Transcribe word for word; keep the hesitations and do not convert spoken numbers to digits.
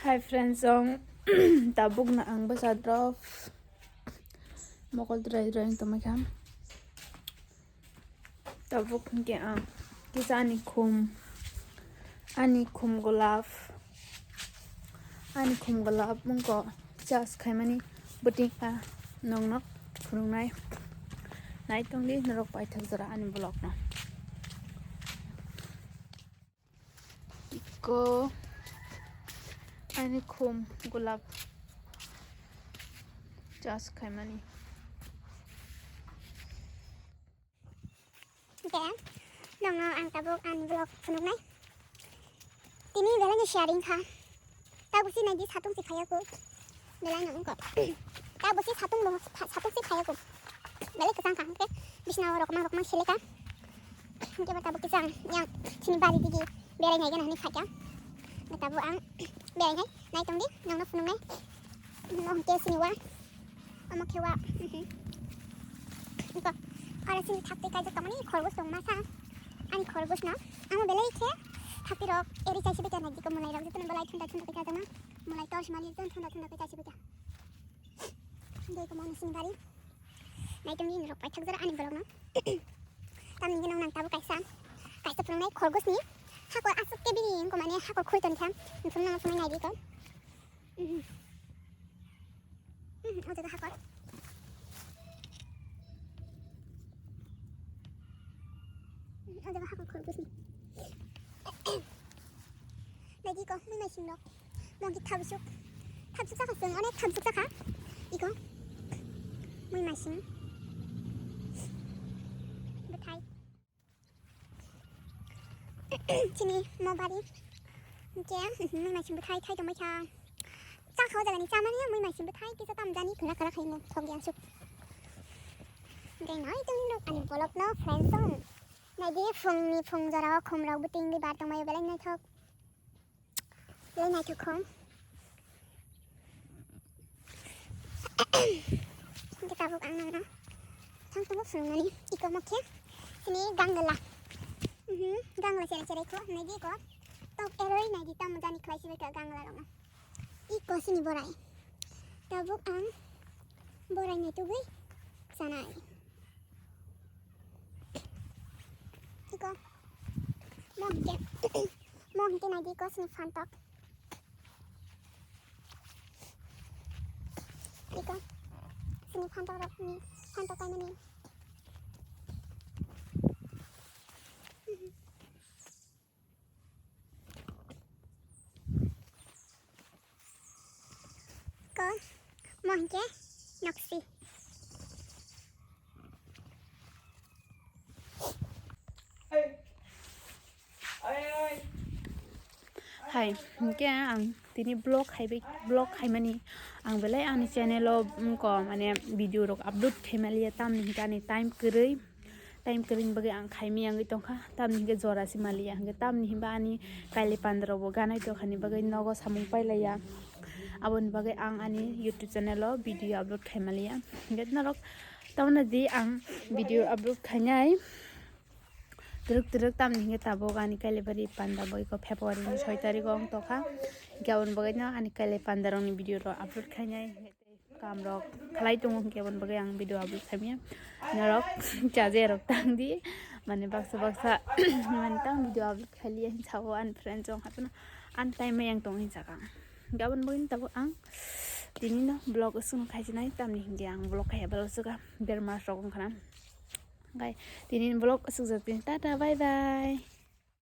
Hi friends, ang tabuk na ang bwsa drop mokol drai drai tongmai kha. Tabuk hwnkhe ang kisa ani khum, ani khum golap, ani khum golap mungko charge khaimani bwtwi kha nongno phunuknai. Nai tongdi norok paithak jora ani vlogno. Iko ani khum golap charge khaimani. Hwnkhe nongno ang tabuk ani vlog phunuknai. Tini belai no sharing kha. Tabuk si naidi satung si phaiya ko. Belai no wngkha. Tabuk si satung bo, satung si phaiya ko. Belai kwchang kha hwnkhe bisna o rokma rokma seleka. Hwnkhe ba tabuk kisa ang yang chini bari digi berai nai gana hwnwi phaikha. Tabuk ang berai nai nai tongdi nongno phunuknai. Nongno hwnkhe sini wa. Omo khe wa. Mhm. Iko. Oro sini thakti kaijak tongmani khorgos tongma sa. Ani khorgos no. Amo belai khe thakti rok eri chaisi bita nai diko mulai rok jotono belai thunda thunda khe chajakma. Mulai tor simali jotono thunda thunda khe chaisi bita. Dei ko mani sini bari. Nai tongdi norok paithak jora ani vlog no. Tamni hwnkhe nong nang tabuk kaisa. Kaisa phunuknai khorgos ni. Hakor aswk khe bini wngkha mane hakor khuri toni kha. Phunukno phunuknai nai diko. Mhm. Mhm, o jaga hakor. Mhm, o jaga hakor khorgos ni. Nai diko, mui mai sing rok. Mongki thabsuk. Thabsuk sakha sung, onek thabsuk sakha. Iko. Mui mai sing. Bwthai. Chini mo bari. Hwnkhe, mhm, mui mai sing bwthai thai tongbai kha. Chakha o jagani chamani mui mai sing bwthai kisa tam jani khwra khwra khaimo thok ya suk. Hwnkhe nai tongni rok ani vlog no friends song. Naidi phungni phung jorao khum rok bwtwi wngwi bar tongmai belai naithok. Belai naithok khum. Hwnkhe tabuk ang nangno thang tongo phunukmani. Iko mokhe chini gangla. Mhm, gangla cherai cherai kho, naidi iko. Tok eroi naidi tamo jani khlai sibai kha gangla rokno. Iko chini borai. Tabuk ang borai naitugwi chanai. Iko. Mo hwnkhe, mo hwnkhe naidi iko chini phantok. Iko. Chini phantok rokni phantok kainani. Ko, mo hwnkhe noksi. Hai, hwnkhe ang tini vlog khaibai, vlog khaimani ang belai ani channel o, mm, ko, mane video rok upload khaimaliya, tamni hwnkhe ani time kwrwi. Time kwrwini bagwi ang khaimaya wngwi tongkha, tamni hwnkhe jora se maliya, hwnkhe tamni hinba ani kailai panda rokbo ganai tongkhani bagwi nogo samung pailaiya. Aboni bagwi ang ani YouTube channel o video upload khaimaliya. Hwnkhe norok tamoni di ang video upload khainai. Twrwk twrwk tamni hwnkhe tabuk ani kailai bari panda bo iko February ni soi tarikh o wng tongkha. Hwnkhe aboni bagwi no ani kailai panda rokni video rok upload khainai. Kam rok khlai tongo hwnkhe aboni bagwi ang video upload khaimaya. Norok chaje rok tang di, mane baksa baksa mane tang video upload khailiya hinwi sao ani friends rok haphano ani time yang tongo hinwi sakha. Hwnkhe aboni bagwi tabuk ang tini no vlog swng khaijinai tamni hwnkhe ang vlog khaiya balo swkha der mas rok wngkhana. Hwnkhe tini vlog swkjak tini, tata, bye bye.